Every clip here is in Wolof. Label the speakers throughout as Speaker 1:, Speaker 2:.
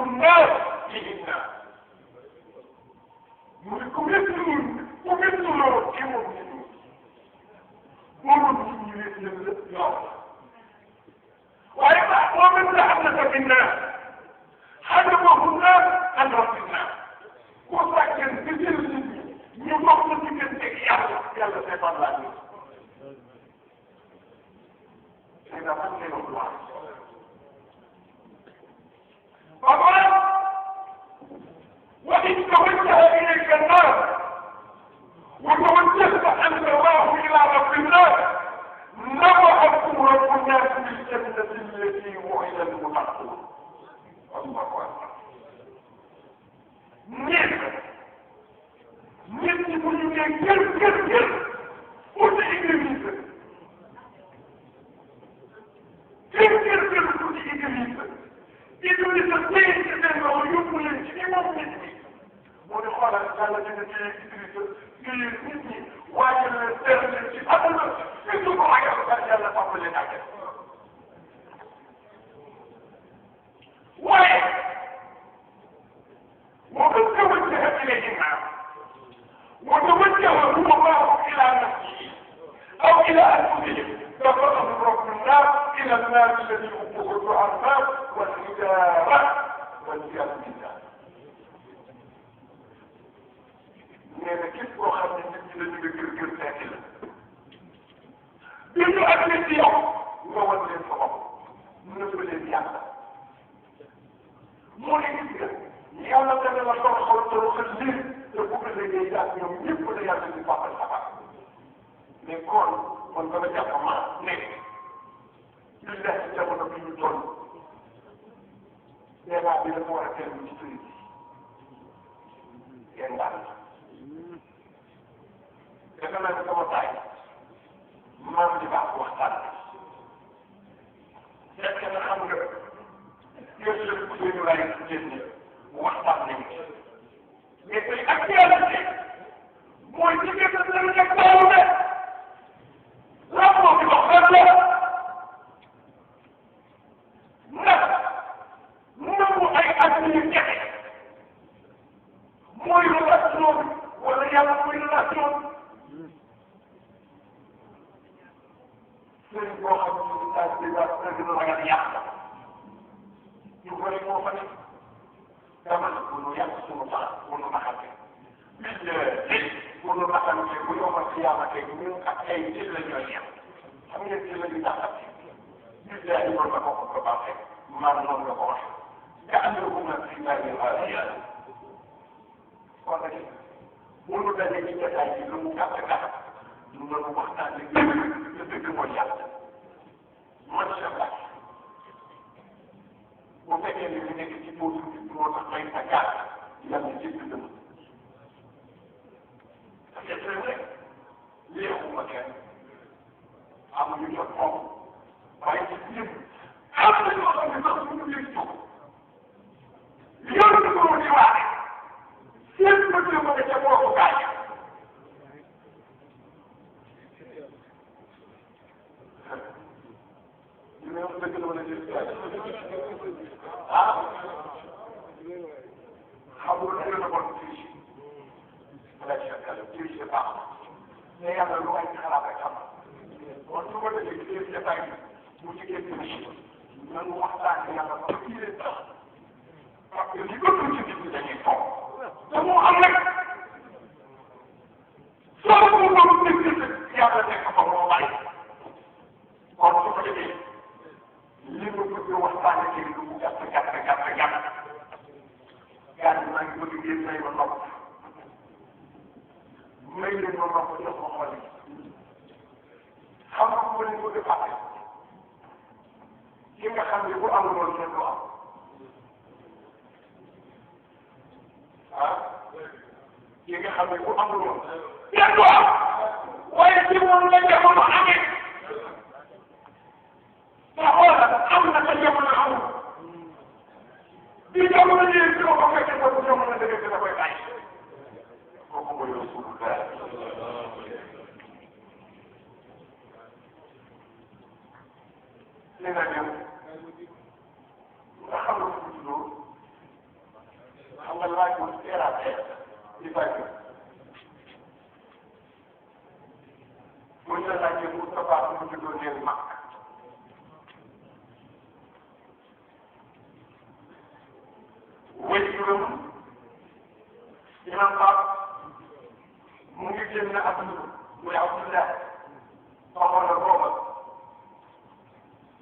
Speaker 1: الناس فيهن يقول يمثلون كم ومن رحمة بالناس حجبه الناس عن رب الناس وسكن بجلده يمكن تكنتك يلا سيطان لك إذا فكر الله طبعا وإن توجه إليك الناس وتوجهت أنت الله إلى رب الناس نبعكم رب الناس بالجنة التي وعد المتقون الله أكبر نيت يقول لي كل قلت إبليس كل قلت إبليس إبليس كثير ويقول لي مؤمن ونقول قال جنة إبليس واجل السر في أبدا يجب حاجة فجأة تقول لنا كده وتوجه إليهما وتوجه هو الله إلى نفسه أو إلى أنفسهم فقرأه رب الناس إلى الناس الذي أبوه الناس والحجارة والعياذ بالله nee képp koo xam ne nit ñi dañu la gër seeti la bi ñu agsi ci yow nga wan leen sa bopp nëbb leen yàlla moo ne gis nga yàlla dana la toroxal lii te bu ko déggee daal ñoom ñëpp la yàlla di fàttal xabaar mais kon man dama jàpp ma ne billahi jamono bi ñu toll débat bi dafa war a teel ci sëriñ bi yéen daal defe naa ne sama taay maam di baax waxtaan fekk na xam nga yooyu la ko ñu lay génne waxtaan nañu ci mais tey actualité mooy diggante sëriñ ak taalibe la moo fi wax rek la ndax nangu ay at yu jafe mooy relation bi wala yàlla mooy relation bi sëriñ boo xam ne daal di daal di ragal yàq ñu bëri moo fa nekk dama ne bu nu yàq suñu baax bu nu naxante bu nu naxante bu yomal xiyaamate ñun ak ay nit la ñooy yem xam ngeen ci la ñu taxate nit yaa ngi doon la ko ko baaxee man noonu la ko waxee nga àndal ko nag si bàyyi yàlla kon nag bu nu dajee ci jotaay bi lu mu gàtt gàtt ñu doon waxtaan ak dëgg mooy yàlla macha allah bu fekkee ne ñu nekk ci boobu moo tax may sa gàtt yàlla jënd dëmm parce que c'est vrai léexuma kenn amuñu jot moom waaye ci biir am na ñoo xam ne sax mënu leen jóg yoonu ko di waane seen bëgg ko ca boobu gaañ dëgg la wala déet ah xamul lu la bon triche wala triche baax mais yàlla lu ay xalaat rek xam kon su ko defee ci biir jotaay bi mu ci génn triche nanu waxtaan yàlla ba kii leen tax parce que li ëpp ci nit ñi dañuy toog te moo am rek soo ko doon dégg yàlla nekk fa moo bàyyi kon su ko defee li ma bëgg waxtaane ci lu mu gàtt gàtt maa ngi bëgg ngeen may ma nopp may leen ma nopp jox ma xol yi xam nga ko leen bëgg fàtte ki nga xam ne bu amul woon kenn du am ah ki nga xam ne bu amul woon kenn du am waaye ci moom la jamono amee am na sa jamono amul bi jamono ñëwee si ko fekkee ko bu jamono dëgg dina koy bàyyi kooku mooy Rasulullah li nga ñëw nga xam ne fu juddoo laajul terre à terre di fay buñ la laajee Moustapha mu juddoo neel mag wéy juróom imam Pape mu ngi génn àdduna muy Abdullah xamoon na booba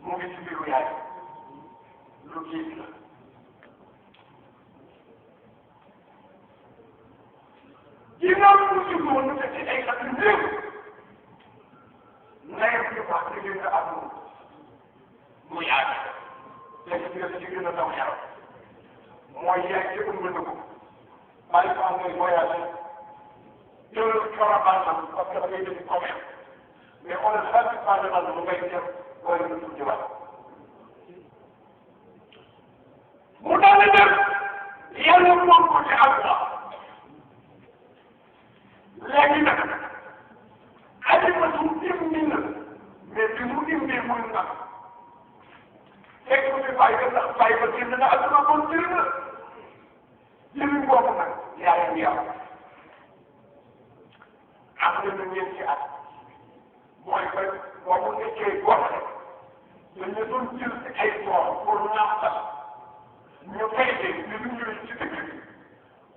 Speaker 1: mu ngi ci biiru yaay lu kii la ginnaaw bi mu juddoo ñu fekk ay at yu néew ndeyam ñu wax ci génn àdduna muy yaay léegi nga ci gën a daw yaram mooy yaay ci ëmb na ko bàyyi ko am ngay voyagé jël caravane parce que da ngay def commerce mais xoolal xaalis pas de base bu ngay def wala nga tudd jiwaat mu daal di def yàlla moom ko ci alquran léegi nag alimatu immi na mais bi mu immee muy nag fekk fi bàyyi ba ndax bàyyi ba génn na adduna bon jël na jëriñ boobu nag yaayam yàlla am na ñeenti at mooy que boobu nekkee gox dañu doon jël ay tool pour naaftal ñu fay leen ñu ñëwee ci dëkk bi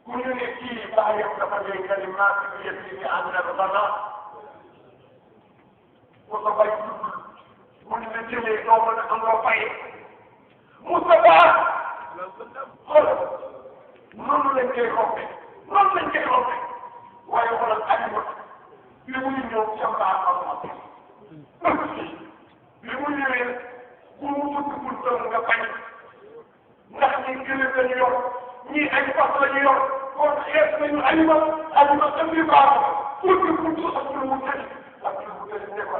Speaker 1: ku ñu ne kii bàyyam dafa ne kalimaat bi yëpp yi ànd na dana ku sa bay duggul bu ñu la jëlee doo mën a am loo fayee Moustapha xoolal noonu lañ koy rombee noonu lañ koy rombee waaye xoolal Aliouma li muy ñëw ca mbaa am li mu ñëwee ku mu tudd buntam nga bañ ndax ñi gële lañu yor ñii ay fas lañu yor kon xeet nañu Aliouma indi baaxam tudd buntu ak lu mu tëj ak lu mu tëj ne ko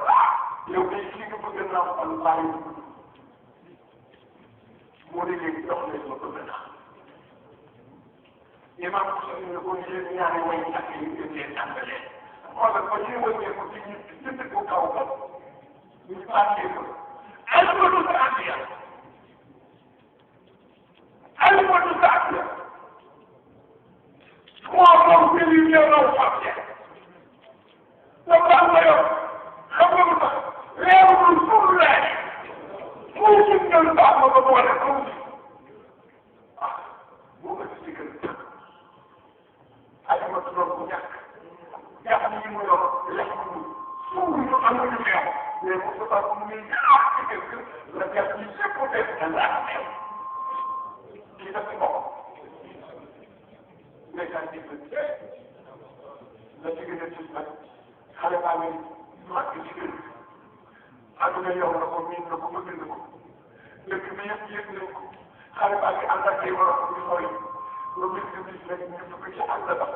Speaker 1: yow day kii nga bëgg naa am bàyyi moo di léegi dox nañ ma bëgg naa imam Ousseynou ne ko yéen ñaari way ñàkk yi ngeen leen tàmbalee xoolal ba ñuy wëññee ko ci ñu jënd ko kaw ba ñu bàccee ko Alimatu Saadiya Alimatu Saadiya moo moom bi ñu ñëw raw fàtte te baax na yow xam nga lu tax leerul suul laay moo ci ñëw baax ma ba boole kaw bi ah moo ko ci digal Alimatu doon bu ñàkk jàpp ni mu yor lekk mu suul ñu amuñu meew mais mu ko tax mu ngi ñaax ci kër gi la jàpp ni lépp def na laa meew kii daf ci bopp ndeysaan di la ci gën a ci nag xale baa ngi màgg ci kër gi àdduna yow na ko miin na ko bëgg na ko dëkk bi yëpp yëg nañ ko xale baa ngi ànd ak ay borom yu sori ba bis nga bis rek ñu dugg ci àll ba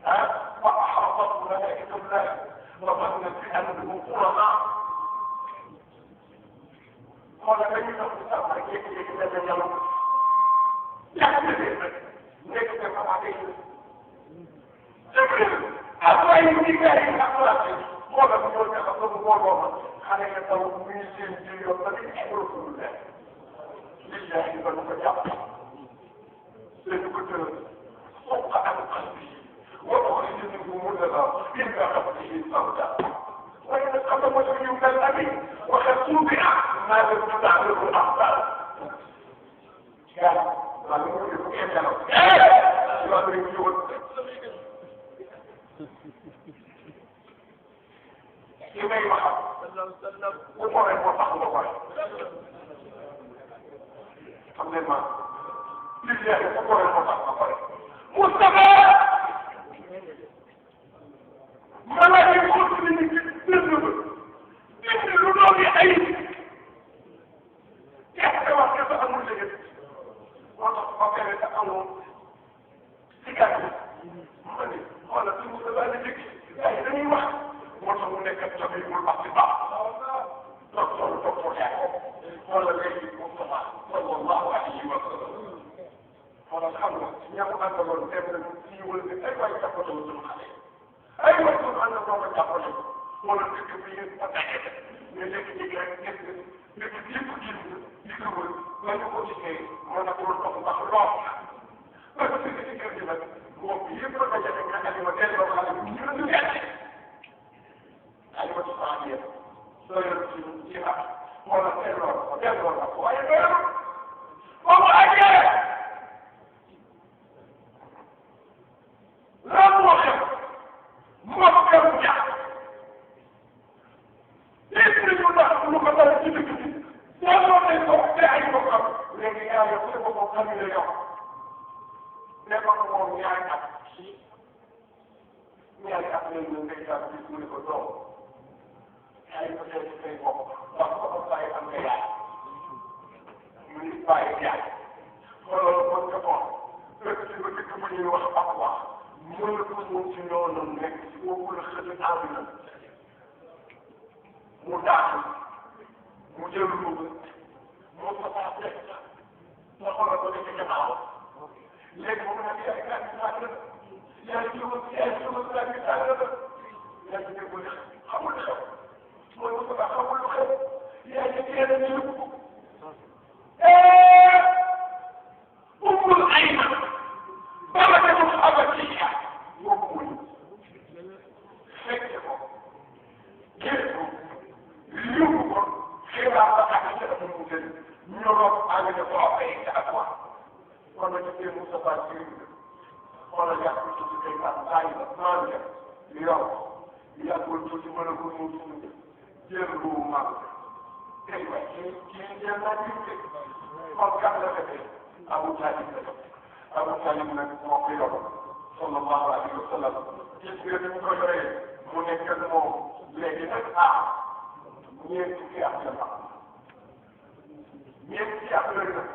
Speaker 1: ah wa axatat malaikatullah wa banna fi annahu qurana xoolal dañuy dox ci sax rek yëkk-yëkk benn yàlla yàq na leen rek nekk te fa ak ay après yi gars yi nga xalaate xoolal bu ñëw taxaw ba mu booloo ma xale nga taw mu ngi seen ji yoon ba di rasulullah lillahi ba nu ko jàpp lañu ko tëral soq ak qalbi wa uxrija minhu mudghah illa qabdihi sawda waaye nag xam nga mooy yu mel abi waxe suubiha maa lam tuta'rifu al-axbaar gaa maa ngi ko def kenn nelaw waa rek ñëwoon li may waxal ku ko rek moo tax nga ko rek xam ngeen ma liggéey ku ko rek moo tax nga ko rek Moustapha mala yi xool ci nit ñi dënd ba dënd lu doon yi ay kese wax kese amul liggéey moo tax ba pare te amul ci gàtt ma ne xoolal ci Moustapha la jëkk gars yi dañuy wax moo tax mu nekk tamit mu wax ci baax docteur yaa xoolal léegi Moustapha sallallahu alayhi wa sallam xoolal xam nga ña mu àndaloon dem nañu ci wala ne ay waay jàppatoo suñu xale ay waay suñu ànd doo ko jàppale wala dëkk bi yéen ba daje mais léegi-léegi rek gis nga dëkk bi yëpp gis nga di ko wër nga ñu ko gisee mën na ko dox ndax loo parce que ci kër am na yow nekkoon moom ñaari at lañ ñu ngay jàpp gis mu ne ko doom yaa ngi ko tey ci say bopp ndax ko am bàyyi am nga yaay mu ngi bàyyi yaay xoolal mën nga xool fekk ci ba dëkk bu ñuy wax ak wax mënatu moom ci noonu nekk ci boobu la xëy àdduna mu daanu mu jël ruuba mu fasaa teg nga xoolal ko nekk gannaaw léegi moom nag yaay kat bi tàgg la yaay jógal kat bi tàgg la yaay ci déggul li xamul li xew mooy mu fasaa xamul lu xew yaay ci teel a ñu umul ay na bala ko mu abatiya yóbbuwul fekke ko gëstu yóbbu ko xibaar ba ak ci dafa mu jël ñoroon àgg ne ko ay ci ak wax kon nag ci Moustapha ci xoolal yàq ci ci kay tax bàyyi la maa ngi yow yàggul tuuti mën a ko mu tuuti jël lu mag tey waay kii jël naa jiwte kon kan la defee Abu Talib la def Abu Talib nag moo ko yor sallallahu alayhi wa sallam gis nga ni mu ko yoree mu nekk ak moom léegi nag ñeenti fi ak la am ñeenti ak yooyu nag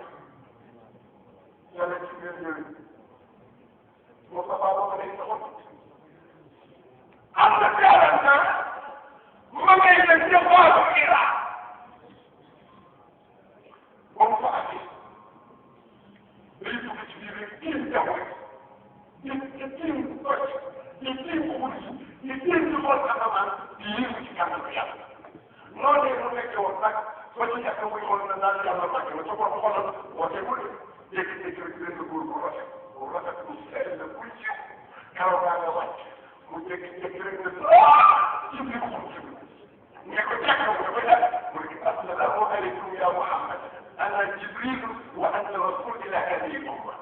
Speaker 1: yàlla ci biir yooyu Moustapha boobu day taxaw am na 40 ans ma ngay dem ca xootu Irak ba mu fa àggee day dugg ci biir rek kii jaww di kii toj di kii xul di kii ci xool asamaan di yëngu ci kàddu yàlla noonu la ñu nekkee woon nag ba ci ñàkk muy xool na naan yàlla màgg na ca ko xoolal wooteegul jékki-jékki rek benn góor bu rafet bu sell la buy jiw karaw baa nga wàcc mu jékki-jékki rek ne ci biir xul ci ne ko jàkkaw dafa jàkk mu ne assalaamu aleykum ya Muhammad ana Jibril wa anta rasul ila hadihi umma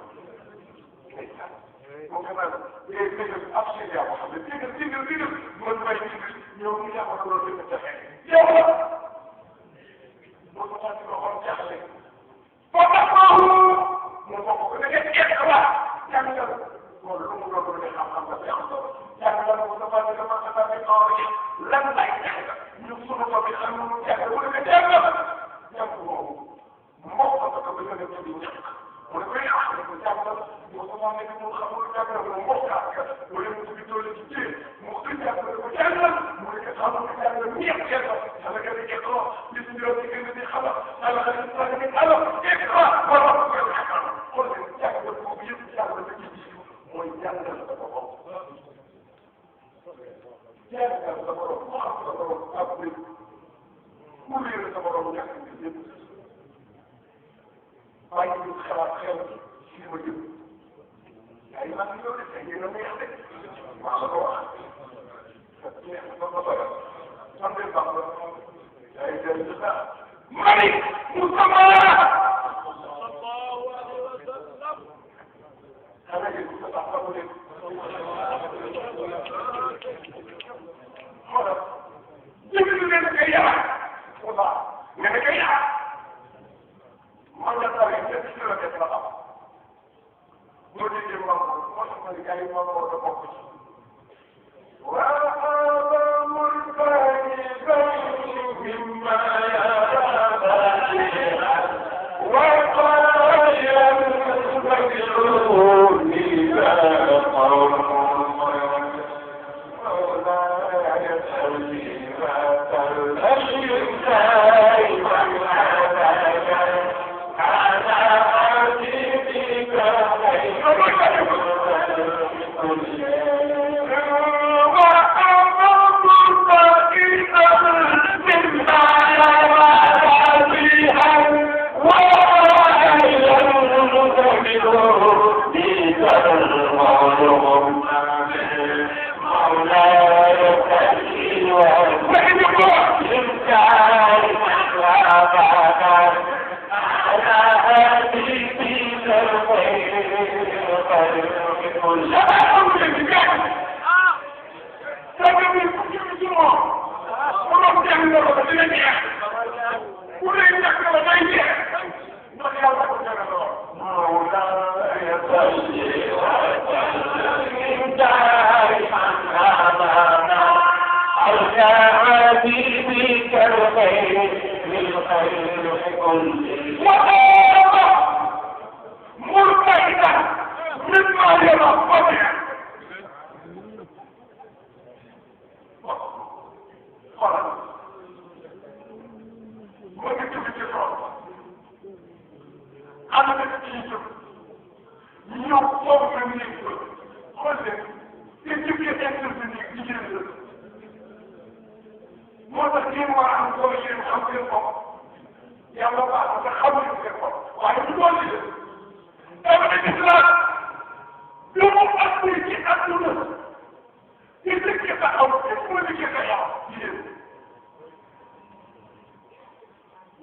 Speaker 1: moom nga naan dégg absir ya Muhammad dégg man may Jibril ñëw ñu yàqal loolu dëgg jafe yow la boo ko tànn ko xool jaaxle foo taxaw mu bokk ko da ngeen egg waa jàngal moom lu mu doon ne xam-xam dafay am solo jàngal mu dafa ne dama dafa ne xaw lan lay jàng ñu sunu ko bi xam lu jàng mu ne ko jàngal jàng boobu mbokk ko ko ba ñu ne ci ñàkk mu ne ko yàq ne ko jàngal mu ko moom ne mu xamul jàngal mu mbokk ak mu ne mu ci toll ci jéem mu ko jàngal ko jàngal mu ne ko xamul jàngal ñepp jàngal ala ka di ko bis ñu ci gën di xamal ala ka di ko ala ikra wala ko xamal ko jàngal ko bi yëpp jàngal ko ci mooy jàngal sa bopp jàngal sa bopp mu xam sa bopp ak bi mu réer sa bopp ñàkk bi yëpp bàyyi ñu xalaat xel ci ma jëm ay maa ngi ñëw de tey yéen a neex de maa la ko wax neex na ba pare man de baax na ay jërëjëf naa mari Moustapha ana yéen Moustapha xamu leen xoolal jëmmi leen a koy yàq wala nga ne koy yàq man la tawee ñëpp ci la def la xam boo déggee maam moo tax ma ne gars yi maam moo da bokk ci وسلم دائما أبدا على حبيبك الخير للخير كله مرتئدا مما يرفضه ana nekk ci jóg ñëw foofu la ñu yëg xool leen te jógee intervenir jigéen la moo tax yéen war a am solo yéen xam seen bopp yàlla baax na te xam nañ seen bopp waaye du doon li dama ne islam lu mu andi ci adduna te dëkk taxaw te moo dëkk taxaw jigéen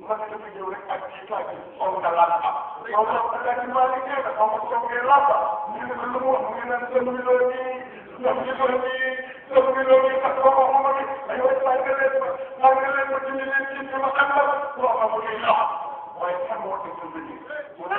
Speaker 1: man dafa ñëw rek ak ci taaj foog nga laal am yow sax da ngaa ci maa ngi nee na xaw ma soogee laal ba ñu ne ko lu mu wax mu ngi naan sën bi loo nii sën bi loo nii sën bi loo nii sax boo ko xamante aywa sàngaleen ma ci ñu leen ci ci ma xam la loo xam ne day laal waaye xam moo tax sën bi nii mu ne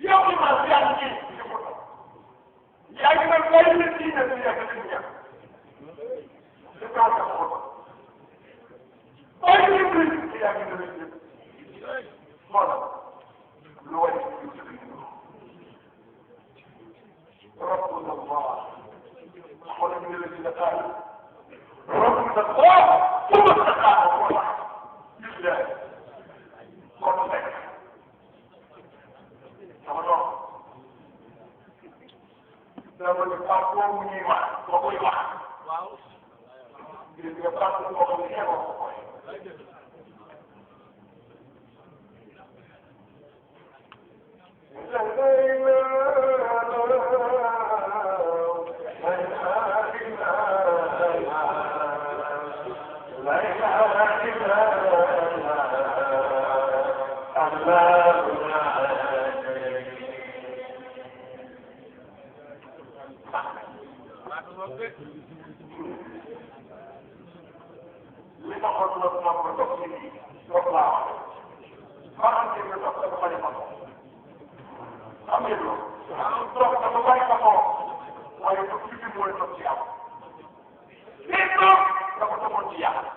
Speaker 1: yow ربنا الله خلق من الذين قالوا ربنا الله ثم استقاموا الله لله قل لك تمام dama ne pas boobu ñuy wax ba koy wax gis nga pas boo xam ne xeexoo ko koy li taxoon na moom ba toog nit ñi toog laa wax ba xam ne nga toog dafa bari façon xam ngeen loolu toog dafa bari façon waaye toog ci biir mooy toog ci yàlla lii toog dafa togoon ci yàlla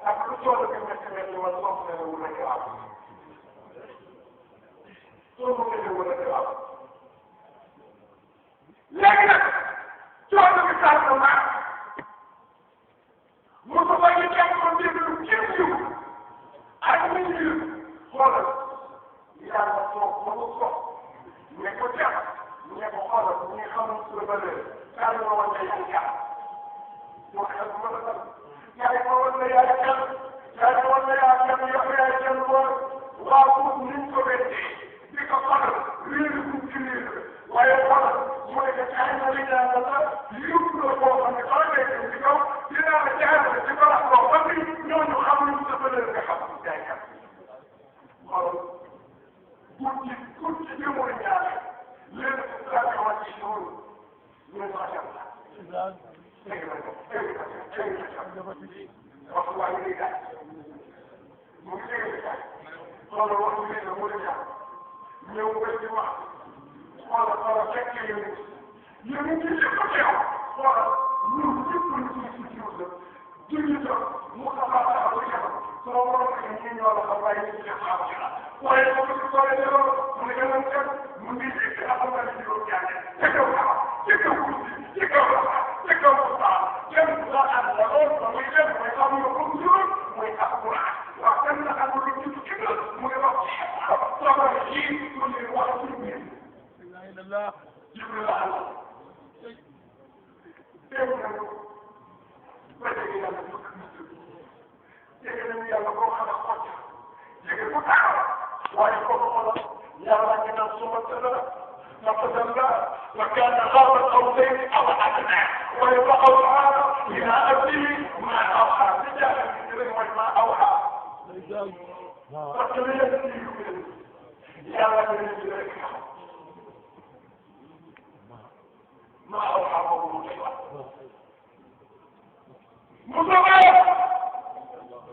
Speaker 1: ak lu coono bi métti mel ni man soog na wu rek am soog na wu rek am léegi nag coono bi saa na maa mu ko bañ a jàngoon déglu kenn yu ak nit ñi xoolal yàlla soog ba mu soog ne ko jàpp ne ko xoolal ñi xamul sa valeur kaa ma woon ne yaay jàpp moo xel bu ma la dal yaay ma woon ne yaay jàpp yaay ma woon ne yaay jàpp yow yaay jàpp waa pour ni ñu ko weddee di ko xoolal réer bu ci réer waaye xoolal mu ne ko kaay ma li ñaan la yóbbu la boo xam ne soo nekkee ci kaw dinaa la jaarale ci barax boo xam ne ñooñu xamuñu sa valeur nga xam yaay jàpp xoolal pour ci jëmoon ñaare léegi laa ko wàcc ci loolu ñu macha allah dégg nga ko dégg nga ko wax waa ñu gaay mu ngi dégg gaay loolu wax ñu ne mu la ñëw nga ci wax xoolal fekk yéen ñu ci ko teew xoolal ñun ñëpp ñu ci jiw la julli la mu xamaa taxaw ci kanam soo waroon a ñu ñoo la xam waaye ñu ci xaar ci la waaye boo ko soolee ne loolu mu ne gën a dem mu ngi dégg xam nga ne juróom jaane ca kaw xamaa ca kaw kursi ca kaw xamaa ca kaw xamaa kenn du la ànd la loolu ba muy dem mooy xam nga ko juróom mooy alquran wax kenn la xam nga lu ci la mu ne wax soxla yi mu ne wax ci biir jibril la ànd dégg nga ba dégg yàlla bëgg dégg nañu yàlla boo xam ne xocc dégg bu taxaw waaye kooku xoolal yàlla ñu naan suma tëddala فقدمنا وكان غاب قوسين او ادنى ويبقى الى ابيه ما اوحى رجالا من ما اوحى ما اوحى مصطفى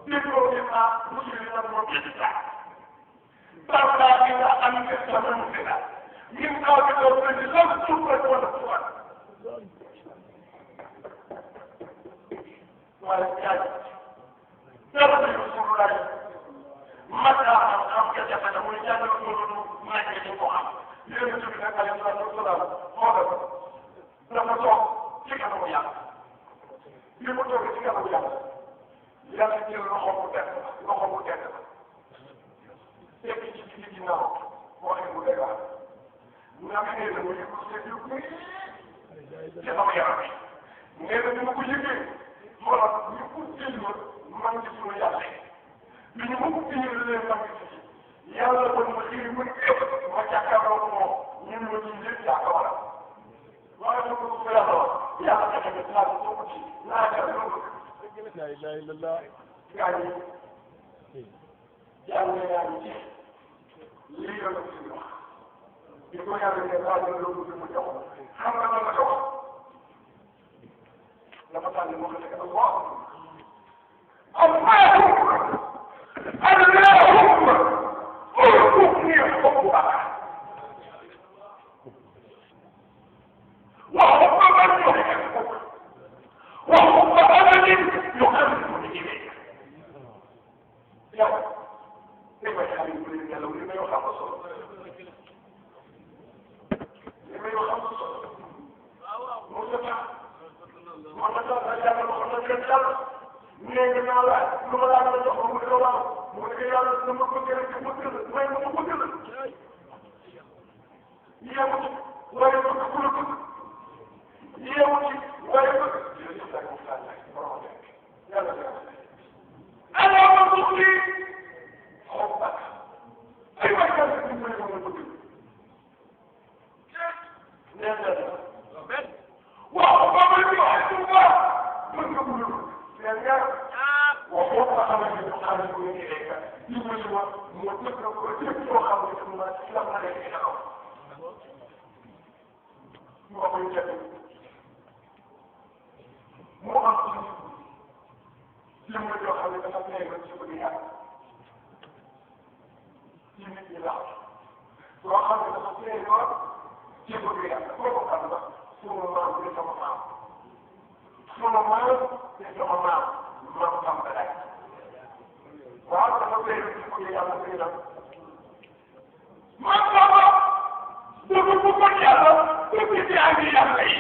Speaker 1: يقول لنا مسلما مرتدى ترى الى ان تستمر من قابل الرجل لم تفرد ولا تفرد ولكن تربي رسول الله متى أم كتبت ولجان الرسول ما يجبها يرمز من عليه الصلاة والسلام هذا لما صار كيف نويا يموتوا كيف نويا يأتي الرحم متأثر يأتي في نار وهم مدرع نحن نقول لكم كما يعرف نحن نقول لكم خلاص يكون كلمة ما نسمع يعرف من ممكن اللي ما يلا والمخير من ما تكرروا من وجود يعتبر وأنا أقول يا الله يا أخي هذا صوتي لا تكرروا لا إله إلا الله يعني ليه يا مسلم يقول يا رجال هذا اللون في المجتمع حمد الله شوف لما قال المخرج الله اللهم ارزقني حبك وحب من يحبك وحب أبد يقربني إليك يا لما يحب يقول لو لما يخلص لما يخلص مصطفى محمد رجال محمد رجال نيجي نالا نملا نجوا مدرلا مدرلا نمكو كذا مدرلا ما يمكو مدرلا يا مدرلا ولا يمكو كله يا مدرلا ولا يمكو أنا مدرلا حبك أيوة كذا مدرلا نزل وحب من يحبك من يقول وحب أمر يقال إليك يقول متفق وجبت وخمس ما تسلم عليك الأمر وقل جميل مؤمن لما يخلق تقنيه من سبلها يمد الله وخلق تقنيه سبلها وقل ثم ما يتم معه ثم ما يتم معه Mame Samba Lahi waaw dafa béy ci ko yàlla koy def man sama dafa bëggoon yàlla bëgg ci ak yàlla yi